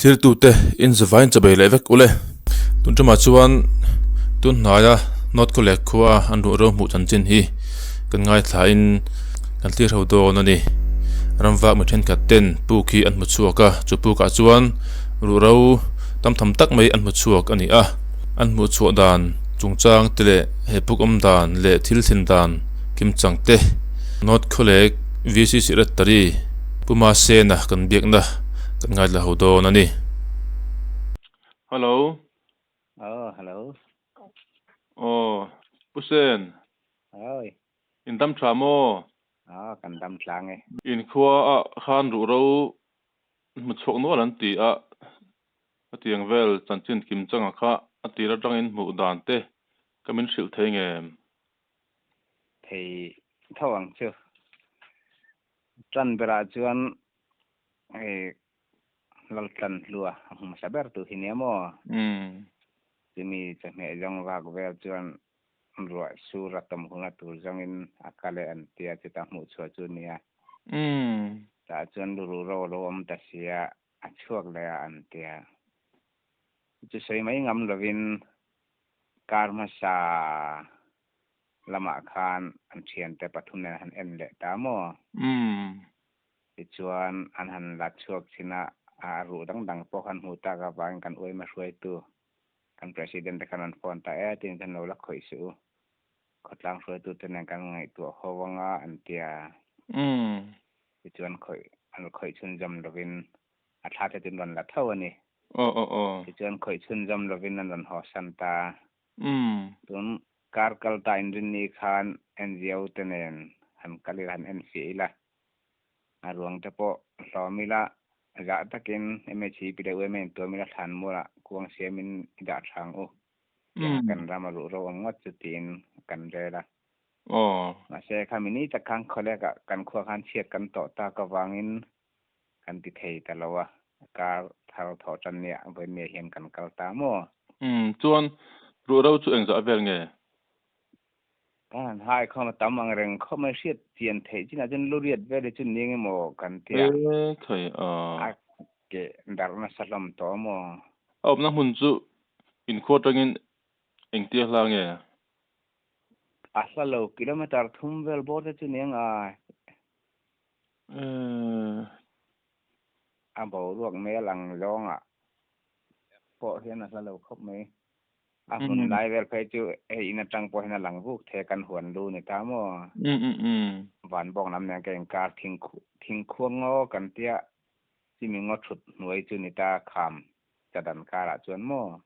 Thiltute in zavain chabei leh vek ule. Tun tumah chuan tun hnaia North Khawlek khua an ruh ro hmuh chanchin hi kan ngaithlain kan thlir ho dawn a ni. Ramvak mi thenkhat ten puk hi an hmu chhuak a, chu pukah chuan ruh ro tam tham tak mai an hmu chhuak a ni a. An hmuh chhuah dan chungchang te leh he puk awm dan leh thil thlen dan kimchang te North Khawlek VC Secretary Pu Masena kan biakna kan ngaithla ho dawn a ni. Hello. Oh, hello. Aw, Pu Sen. Oi. In dam tha maw? Aw, kan dam tlang e. In khua ah khan ruh ro hmu chhuak nual an ti a, hetiang vel chanchin kim changa kha a tir atangin hmuh dan te ka min hrilh thei ngem? Thei tho ang chu. Tan berah chuan hei Laltlan hlua a hmu hmasa ber tu hi nia maw? Chumi chawhmeh zawng vak vel chuan ruah sur a tawm hunga tur zawngin a kal e an tia chutah hmuh chhuah chu nia. Tah chuan luruh ro a lo awm ta sia a chhuak leh a an tia. Chu sawi mai ngam lovin kar hmasa lamah khan an thiante pathum nen han en leh ta maw? Tichuan an han la chhuak chin a, a ruh dang dang pawh khan hmuh tak avangin kan uaima hruaitu kan President te khan an phone ta e tiin khan lo la khawih suh u, khawtlang hruaitu te nen kan ngaihtuah ho anga an tia. Tichuan khawih an khawih chhunzawm lovin a thla te chu an rawn la tho a ni. Tichuan khawih chhunzawm lovin an rawn hawsan ta. Tun kar kal ta inrinni khan NGO te nen han kal ila han enfiah ila, a ruang te pawh hlawm ila, zah takin MHEP leh UMA in tuam ila thlan mualah kuang siamin i dah tha ang u tiang kan ram a ruh ro awm ngawt chu tiin kan rel a. Mahse khami ni tak khan khawlek ah kan khua khan chhiat kan tawh tak avangin kan ti thei ta lo a, kar thar thawh tan nia vawiin hian kan kal ta maw? Chuan ruh ro chu engzah vel nge? Kan han hai khawm a tam ang reng khawp mai hriat chian theih chinah chuan lu riat vel hi chu ning emaw kan tia. E thei a. A ke darh nasa hlawm tawh maw? A awmna hmun chu inkhua atangin engtia hla nge? A hla lo kilometer thum vel bawr te chu ning a. A boruak mel ang zawngah pawh hian a hla lo khawp mai. A hmun lai vel phei chu hei in atang pawh hian a lang vuk thei a, kan huan lu ni ta maw? Van bawk lam nen ka inkar thingkhuang ngaw kan tia chimi ngaw thut hnuai chu ni ta kham chadan karah chuan maw?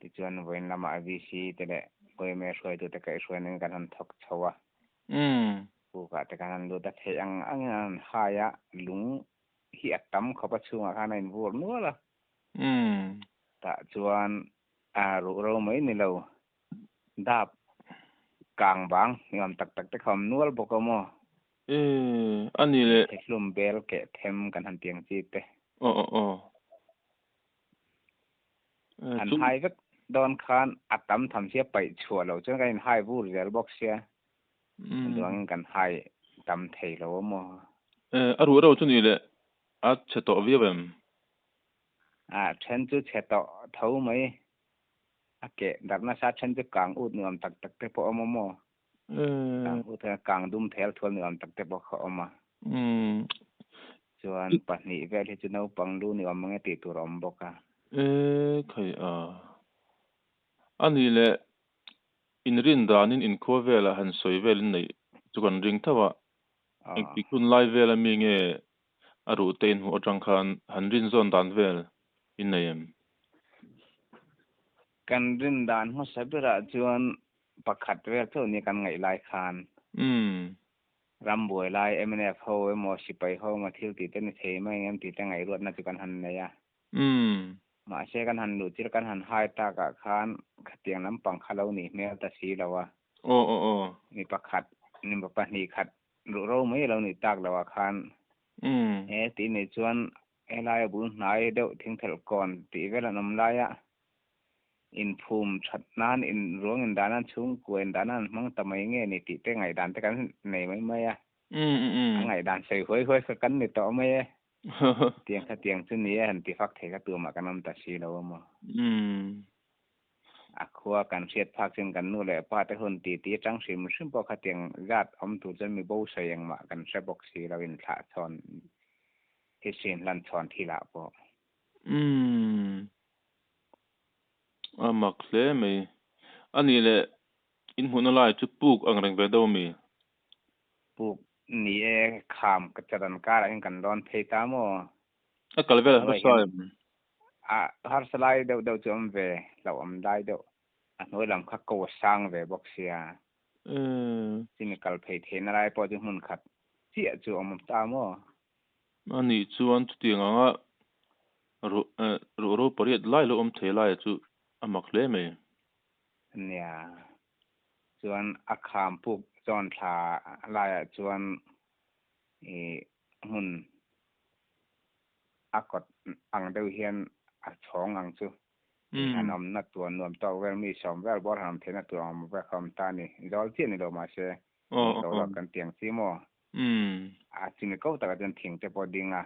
Tichuan vawiin lamah VC te leh yma hruaitute kaihhruain kan han thawk chho a. Pukah te kan han lut a, theih ang angin an han hai a, lung hi a tam khawp a chhungah khan a invur nual a. Tah chuan a ruh ro mai ni lo, dap kang bang ni awm tak tak te kha awm nual bawk a maw? E, a ni le. Theihlum bel keh them kan han tiang chi te. Aw aw aw. An hai vek dawn khan a tam tham sia paih chhuah loh chuan kan inhai vur zel bawk sia duangin kan hai tam thei lo a maw. A ruh reuh chu ni leh a chhe tawh viau em? A then chu chhe tawh tho mai a keh darh nasa then chu kang ut nuam tak tak te pawh a awm a maw. Kang ut kang dum thel thual nuam tak te pawh kha a awm a. Chuan pahnih vel hi chu naupang lu ni awm ang e tih tur a awm bawk a. E khai a. A nih leh inrin danin inkhua velah han sawi velin neih chu kan ring tho a. Engtik hun lai vela mi nge a ruh te inhmuh atang khan han rin zawn dan vel in nei em? Kan rin dan hmasa berah chuan pakhat vel chauh nia kan ngaih lai khan. Ram buai lai mnf ho emaw sipai ho emaw thil tih te ni thei mai ang em tih te ngaihruatna chu kan han nei a. Mahse kan han luh tir kan han hai takah khan khatiang lampang kha lo nih hmel ta si lo a. Aw aw aw. Mi pakhat, mi pahnih khat ruh ro mai lo nih tak loah khan he tih nei chuan helaia bul hnai deuh thingthelh kawn tih vel an awm laia Inphum that nan, in ruang in dah nan, chhungkua in dah nan an hmang ta mai nge ni tih te ngaihdan te kan nei mai mai a. A ngaihdan sawi huai huai kha kan ni tawh mai e. Tiang kha tiang chu ni e han ti fak thei kha tumah kan awm ta si lo a maw. A khua kan hriat phak chuan kan nu leh pa te hun titi atang hrim hrim pawh khatiang zat awm tur chuan mi bo sawi engmah kan hre bawk si lo inthlah chhawn history inhlan chhawn thil ah pawh. Umm. A mak hle mai. A nih leh in hmuhna lai chu puk ang reng ve deuh ami? Puk ni e, kham ka charan karah hian kan lawn phei ta maw? A kal vel harsa em? A harsa lai deuh deuh chu awm ve, hlauhawm lai deuh. A hnuai lam kha ko a sang ve bawk sia. Chumi kal phei theihna lai pawh chu hmun khat chiah chu awm ta maw? A nih chuan chutiang anga ruh ro pariat lai lo awm thei laia chu a mak hle mai. Nia, chuan a kham puk zawn thla laiah chuan i hmun a kawt ang deuh hian a chhawng ang chu. Han awmna tur nuam tawk vel mi sawm vel bawr han awm theihna tur ang awm vek a awm ta a ni. Zawl chiah ni lo mahse ni lo lawk kan tiang chi maw? A chimi ko takah chuan thing te pawh ding a,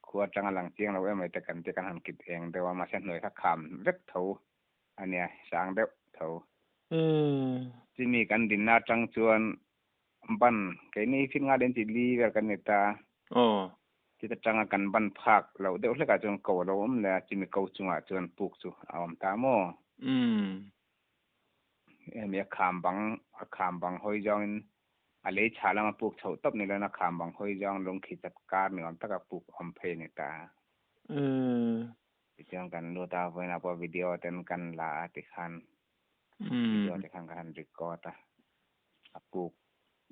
khua atanga lang chiang lo em mai te kan ti kan han kit eng deuh a, mahse hnuai kha kham vek tho a nia, sang deuh tho. Chimi kan dinna atang chuan ban keini fit nga den chi li vel kan ni ta. Chita tanga kan ban phak loh deuh hlekah chuan ko a lo awm leh a, chimi ko chungah chuan puk chu a awm ta maw? Hemi a kham bang, a kham bang hawi zawngin a lei chhah lama puk chhoh tawp ni loin a kham bang hawi zawng lungthi chat kar ni awm taka puk awm phei a ni ta. Tichuan kan lut a, vawiinah pawh video ten kan la a tikhan video te khan kan han record a, a puk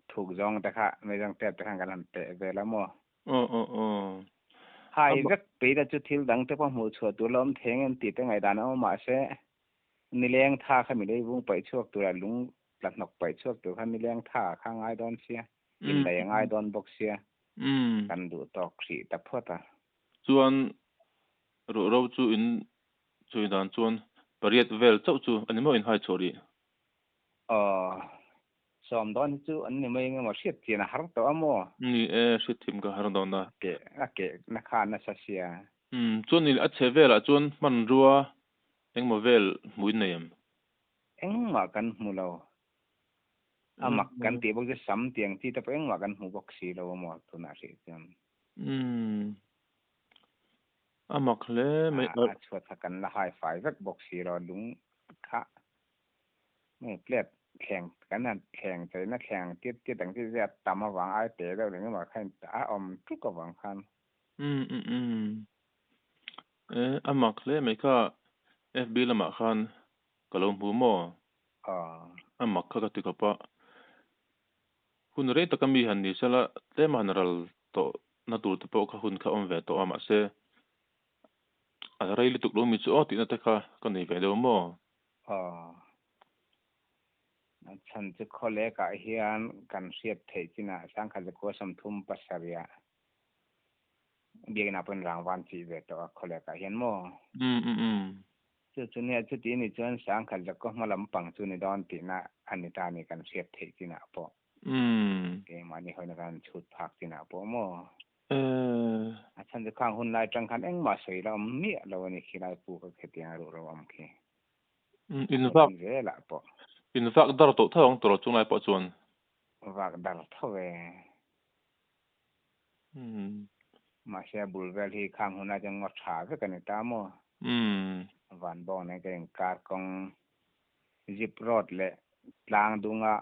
thuk zawng te kha meizang tep te khan kan han teh vel a maw? Aw aw aw. Hai vek peita chu thil dang te pawh hmuh chhuah tur la awm thei ang em tih te ngaihdan a awm mahse nileng tha kha mi leivung paih chhuak tura lung tla hnawk paih chhuak tur kha nileng tha kha ngai dawn sia, inlei a ngai dawn bawk sia, kan duh tawk hrih ta phawt a. Chuan ruhro chu in chhui dan chuan pariat vel chauh chu a ni maw in hai chhuah rih? Aw, sawm dawn hi chu an ni mai eng emaw hriat chian a har tawh a maw? Ni e, hriat thim ka har dawn a. A keh, a keh na kha nasa sia. Umm, chuan ni a chhe velah chuan hmanrua engmaw vel hmuh in nei em? Engmah kan hmu lo. A mak kan tih bawk chu sam tiang chi te pawh engmah kan hmu bawk si lo a maw tunah hrih chuan. Umm, a mak hle mai. A chhuat kha kan la hai fai vek bawk si lo, lung kha Nge plate thleng kan han thleng chaina thleng tit tit ang chi zia tam avang ai te deuh leh engemaw kha a awm tuk avang khan. Umm umm umm e a mak hle mai kha FB lamah khan ka lo hmu maw? Aw. A mak kha ka ti khawp a, hun rei taka mi han ni sela tlema han ral tawh na tur te pawh kha hun kha awm ve tawh a mahse a rei lutuk lo mi chu aw tihna te kha ka nei ve deuh maw? Aw. A chhan chu khawlekah hian kan hriat theih chinah Sangkhat Zakua 37 ah biakinn ah pawhin rangvan chih ve tawh a khawlekah hian maw? Umm umm umm. Chu chu nia chuti ni chuan Sangkhat Zakua hma lampang chu ni dawn tihna a ni ta ni kan hriat theih chinah pawh. Umm. Keimahni hawina kan chhut phak chinah pawh maw? Eh. A chhan chu khang hun lai tang khan engmah sawi la awm miah lo a ni khilai pu ka khetiang a ruh ro awm khi. In vak zelah pawh. In vak dar tawh tho ang tawh chunglai pawh chuan. Vak dar tho e. Mahse a bul vel hi khang hun lai chuan ngaw tha vek a ni ta maw? Van bawng nen ka inkar kawng zip road leh tlang dunga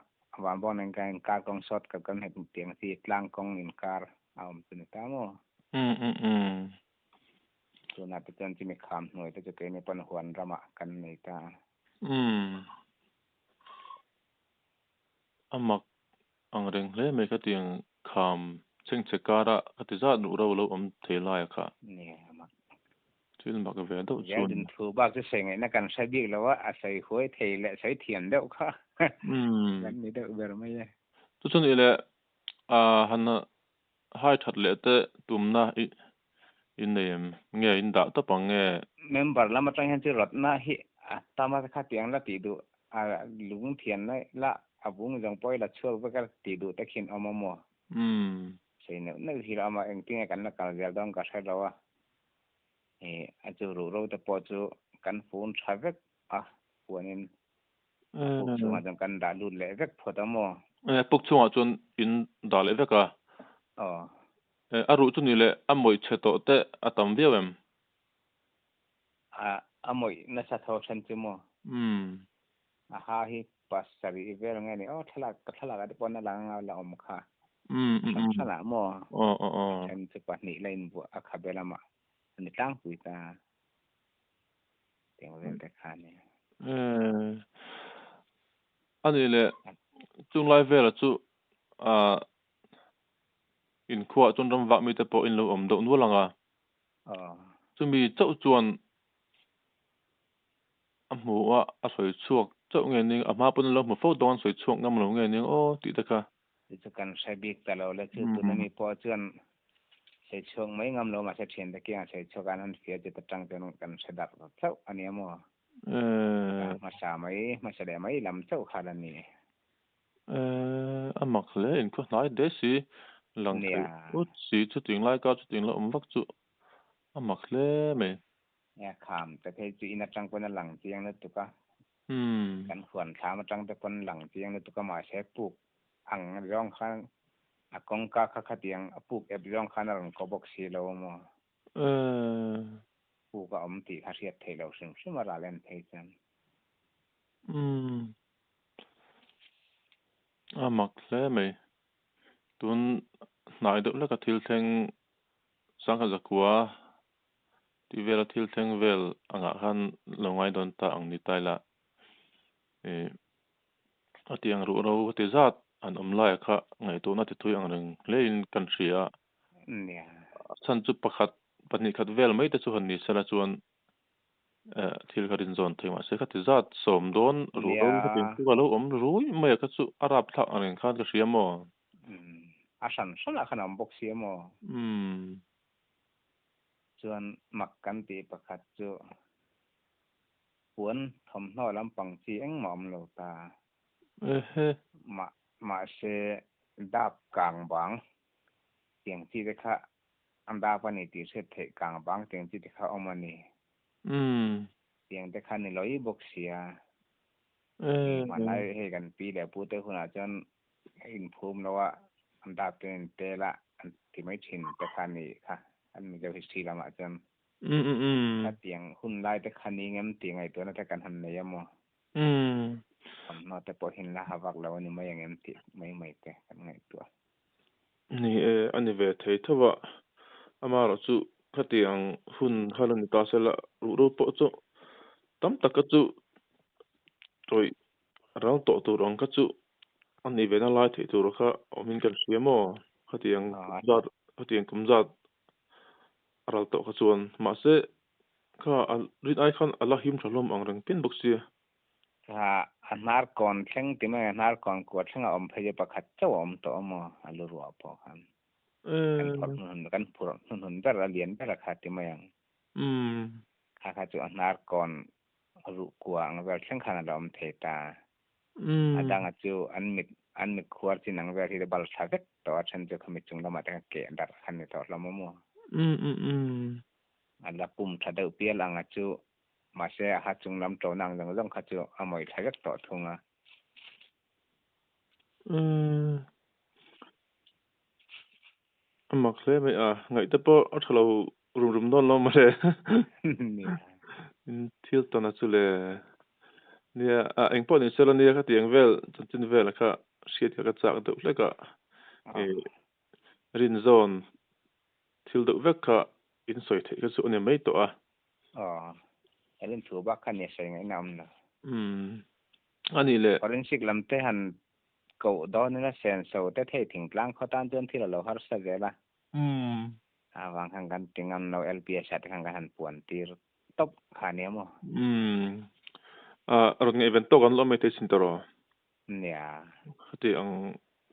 van bawng nen ka inkar kawng short cut kan hmet tiang chi tlang kawng inkar a awm chu ni ta maw? Tunah te chuan chimi kham hnuai te chu keini pawn huan ramah kan nei ta. Umm. A mak ang reng hle mai kha tiang kham chhengchhe kara ka ti zat luh ro lo awm thei laia kha. Nia a mak. Thil mak ve deuh chuan. Zel dun thu bak chu sawi ngaihna kan hre bik lo a, a sawi huai thei leh sawi thiam deuh kha. Kan ni deuh ber mai e. Chu chu nih leh a han Hai that leh te tumna i in nei em? Nge in dah tawp ang nge? Member lam atang hian chu rawtna hi a tam a khatiang la tih duh a lung thian la a vung zawng pawh i la chhuak vek a tih duh te khin awm a maw? Umm. Sei neuh neuh hi lo ama engtinge kan la kal zel dawn ka hre lo a, ih a chu ruh ro te pawh chu kan fun tha vek a, puanin a puk chhungah chuan kan dah lut leh vek phawt a maw? E, puk chhungah chuan in dah leh vek a. Aw. E, a ruh chu ni leh a mawih chhe tawh te a tam viau em? A, a mawih nasa tho then chu maw? Umm. A ha hi pasarih vel nge ni aw thlalak ka thlalak ah te pawh na lang anga la awm kha. Umm A umm hran umm. hran ah maw? Aw aw A aw. then chu pahnih la inbuah a khabe lamah a ni tlangpui ta. Tiang vel te kha nia. Eh, a nih leh chung lai vela chu ah inkhuaah chuan ram vak mite pawh in lo awm deuh nual ang a. Aw. Chumi chauh chuan a hmu a, a sawi chhuak chauh nge ning, a hma pawn lo hmu fo dawn an sawi chhuak ngam lo nge ning aw tih te kha. Chu chu kan hre bik ta lo le, chu tuna mi pawh chuan sawi chhuak mai ngam lo mahse thiante kiangah sawi chhuak an han fia chu ta tang chuan kan hre darh ta chauh a nia maw? Ka hmasa mai, hmasa leh mai lam chauh kha la ni. A mak hle, inkhaw hnai de si, lang thei ut si, chuting lai kar chuting la awm vak chu a mak hle mai. Nia kham te phei chu in atang pawn a lang chiang lutuk a, kan huan thlam atang te pawn lang chiang lutuk a mahse puk ang zawng khan a kawngka kha khatiang a puk ep zawng khan a rawn ko bawk si lo a maw? Puk a awm tih kha hriat theih loh hrim hrim a ral en phei chuan. A mak hle mai. Tun hnai deuh hlek a thil thleng sangha zakua Tih vela thil thleng vel angah khan lo ngai dawn ta ang ni taila ih a tiang ruh ro ka ti zat an awm laia kha ngaihtuahna ti thui ang reng hlein kan hria a. A chhan chu pakhat pahnih khat vel mai te chu han ni sela chuan eh thil kha rinzawn thei mahse ka ti zat sawm dawn ruh ro ka ti chu a lo awm rui mai a kha chu a rapthlak ang reng khan ka hria maw? A hran hranah khan a awm bawk si a maw? Umm. Chuan mak kan tih pakhat chu puan thawmhnaw lampang chi engmah awm lo ta. Ehe. Mah mahse dap kang bang tiang chi te kha an dap a ni tih hriat theih kang bang tiang chi te kha awm a ni. Umm. Tiang te kha ni lawih bawk sia. Hmanlai hei kan pi leh pu te hunah chuan inphum lo a, an dap te in tel a, an ti mai thin te kha ni kha, an Mizo history lamah chuan khatiang hun lai te kha ni ngem tih ngaihtuahna te kan han nei a maw? Thawmhnaw te pawh hin la ha vak lo a ni mai ang em tih mai mai te kan ngaihtuah. Ni e, a ni ve thei tho a, amaherawh chu khatiang hun kha la ni ta sela ruhro pawh chu tam taka chu tawih Ral tawh tur ang kha chu a nih ve na lai theih tur kha awmin kan hria maw? Khatiang kum zat khatiang kum zat a ral tawh kha chuan mahse kha a rin ai khan a la him tha hlawm ang reng pian bawk sia. Kha a hnar kawn thleng ti mai a hnar kawn kua thleng a awm phei chu pakhat chauh a awm tawh a maw a lu ruah pawh khan kan phawrh hnuhnun kan phurh hnuhnun ber a lian ber a kha ti mai ang. Kha kha chu a hnar kawn ruh kua ang vel thleng khan a la awm thei ta. A danga chu an mit an mit khuar chin ang vel hi bal tha vek tawh a then chu khami chung lamah te khan keh darh khan ni tawh hlawm a maw. A la pum tha deuh pial anga chu mahse a ha chung lam ṭona ang zawng zawng kha chu a mawih thla vek tawh thung a. A mak hle mai a, ngaihte pawh a tha lo rum rum dawn lo mawle. In thil tawn a chu le. Nia, a engpawh ni sela nia khatiang vel chanchin vel kha hriat kha ka chak deuh hlek a. Rinzawn thil deuh vek kha in sawi theih kha chu a ni mai tawh a. Aw, he rin thu bak kha nia sawi ngaihna awm lo. Umm, a nih le. Forensic lam te han Koh dawn ila senso te thei thingtlang khaw tan chuan thil a lo harsa zel a. A vang khan kan ti ngam lo LPS ah te khan kan han puan tir tawp kha nia maw? Umm. A rawn ngaihven tawk an lo mai thei sin tawh rawh. Nia. Khati ang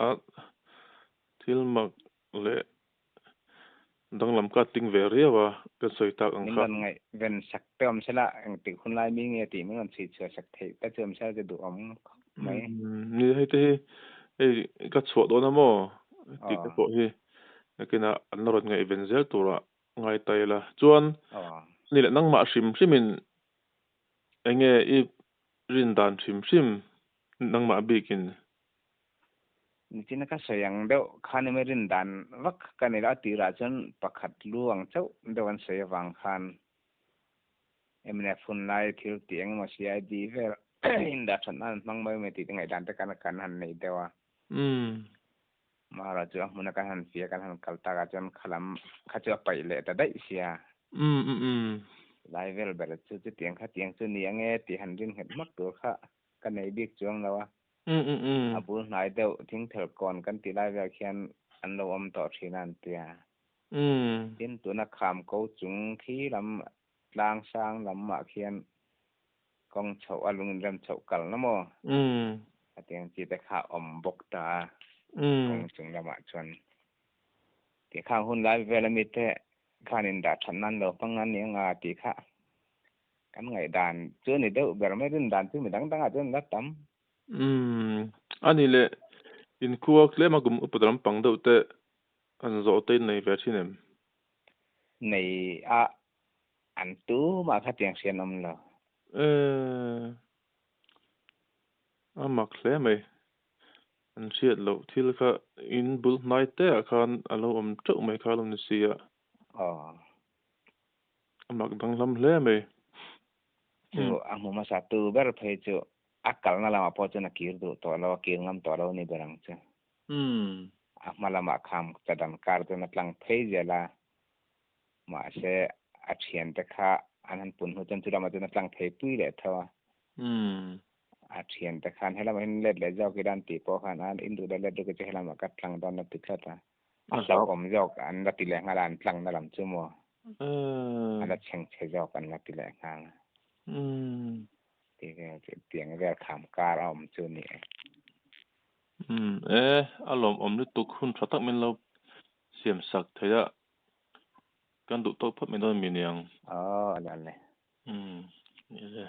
a thil mak leh danglam ka ting ve riau a kan sawi tak ang Min kha. rawn ngaihven sak te awm sela engtik hun lai mi nge tih min rawn chhui chhuah sak theih te chu awm sela chu duhawm khawp mai. Ni hei te hi hei ka chhuah dawn a maw tih te pawh hi Nakinah an la rawn ngaihven zel turah ngai ta ila. Chuan ni leh nangmah hrim hrimin eng nge i rin dan hrim hrim nangmah bikin? Nichina ka sawi ang deuh khan emaw rin dan vak ka nei lo a tirah chuan pakhat lu ang chauh deuh an sawi avang khan mnf hun lai thil tih eng emaw CID vel indah that nan an hmang mai mai tih te ngaihdan te kan kan han nei deuh a. Mahara chu a hmuna kan han fia kan han kal takah chuan khalam kha chu a paih leh ta daih sia. Lai vel ber chu chutiang khatiang chu ni ange tih han rin nghet hmak tur kha ka nei bik chuang lo a. A bul hnai deuh thingthel kawn kan tih lai vel khian an lo awm tawh thin a an tia. Tin tuna kham ko chung khi lam tlang sang lamah khian kawng chhoh a lung inrem chhoh kal na maw? Hetiang chi te kha awm bawk ta a, kawng chung lamah chuan tih khang hun lai vel ami te khan indah that nan lo hmang a ni anga tih kha kan ngaihdan chu a ni deuh ber mai, rin dan chu mi dang dangah chuan la tam. A ni leh inkhua tlema kum upa lampang deuh te an zawh te in nei ve thin em? Nei a, an tumah kha tiang hrian awm lo. Eh, a mak hle mai. An hriat loh thil kha in bul hnai te ah khan a lo awm teuh mai kha a lo ni si a. Aw. A mak danglam hle mai. Chu a hmu hmasa tu ber phei chu a kalna lamah pawh chuan a kir duh tawh lo, a kir ngam tawh lo ni ber ang chu. A hma lamah kham chadan kar chuan a tlang phei zel a, mahse a thiante kha an han pun hnu chuan chu lamah chuan a tlang phei pui leh tho a. A thiante khan helamah hian let leh zawk ila an tih pawh khan a in duh leh let duh chu helamah ka tlang dawn a ti tlat a. A hlauhawm zawk an la ti leh nghal a, an tlangna lam chu maw a la chhengchhe zawk an la ti leh nghal a. Ti vel chu tiang vel kham kar a awm chu ni e. Umm e, a lawmawm lutuk hun tha tak min lo siam sak thei a, kan duh tawk phawt mai dawn mi niang. Aw a le a le. Umm ni le.